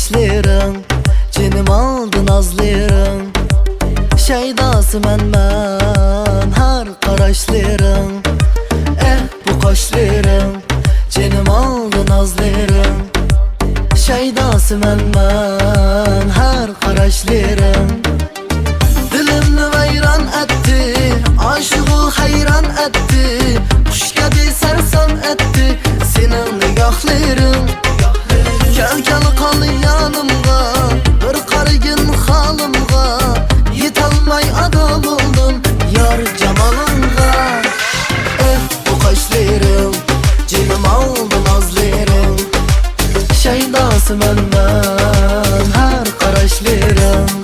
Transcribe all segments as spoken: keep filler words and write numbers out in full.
قاشلىرىڭ، جېنىم ئالدى نازلىرىڭ، شەيداسى مەنمەن ھەر قاراشلىرىڭ. ئەھ، بۇ قاشلىرىڭ، جېنىم ئالدى نازلىرىڭ، شەيداسى مەنمەن ھەر قاراشلىرىڭ. دىلىمنى ۋەيران ئەتتى، ئاشۇ ھەيران ئەتتى، قۇش كەبى سەرسان ئەتتى سېنىڭ نىگاھلىرىڭ. كەل، كەل، قال يانىمغا، بىر قارىگىن خالىمغا، يېتەلمەي ئادا بولدۇم يار جامالىڭغا. ئەھ، بۇ قاشلىرىڭ، جېنىم ئالدى نازلىرىڭ، شەيداسى مەنمەن ھەر قاراشلىرىڭ.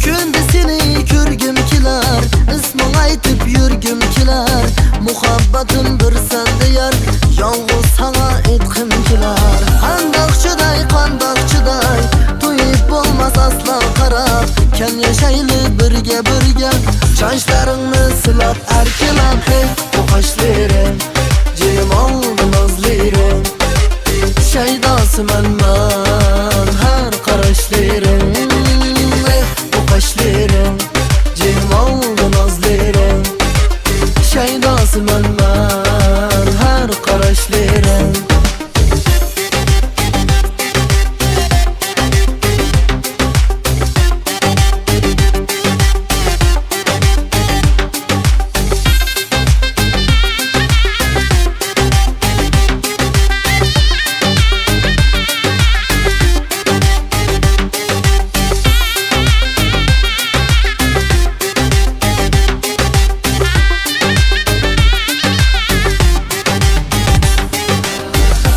كۈندە سېنى كۆرگۈم كېلەر، ئىسمىڭ ئېيتىپ يۈرگۈم كېلەر، مۇھەببەتىم بىر سەندە يار، يالغۇز ساڭا ئېيتقۇم كېلەر. قانداق چىداي، قانداق چىداي، تويۇپ بولماس ئاسلا قاراپ، كەل ياشايلى بىرگە، بىرگە، چاچلىرىڭنى سىلاپ، ئەركىلەپ، ھەي، بۇ قاشلىرىڭ، جېنىم ئالدى نازلىرىڭ، شەيداسى مەنمەن ھەر قاراشلىرىڭ. ئەھ، بۇ قاشلىرىڭ، جېنىم ئالدى نازلىرىڭ، شەيداسى مەنمەن ھەر قاراشلىرىڭ.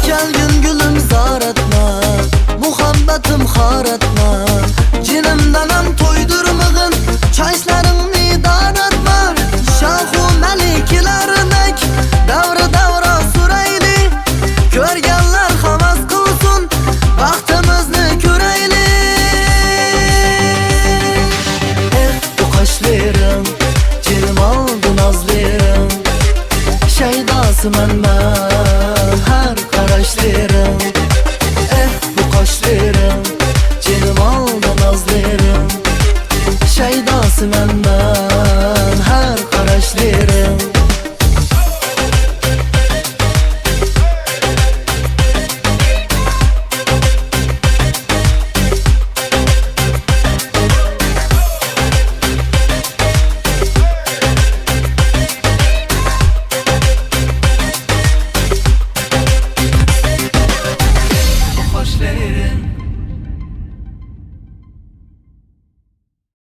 كەلگىن گۈلۈم زار ئەتمە، مۇھەببىتىم خار ئەتمە، جېنىم دانام تويدۇرمىغىن، چاچلىرىڭنى دار ئەتمە، شاخۇ مەلىكىلەردەك دەۋرە دەۋرە سۈرەيلى، كۆرگەنلەر ھەۋەس قىلسۇن، بەختىمىزنى كۆرەيلى. ئەھ، بۇ قاشلىرىڭ، جېنىم ئالدى نازلىرىڭ، شەيداسى مەنمەن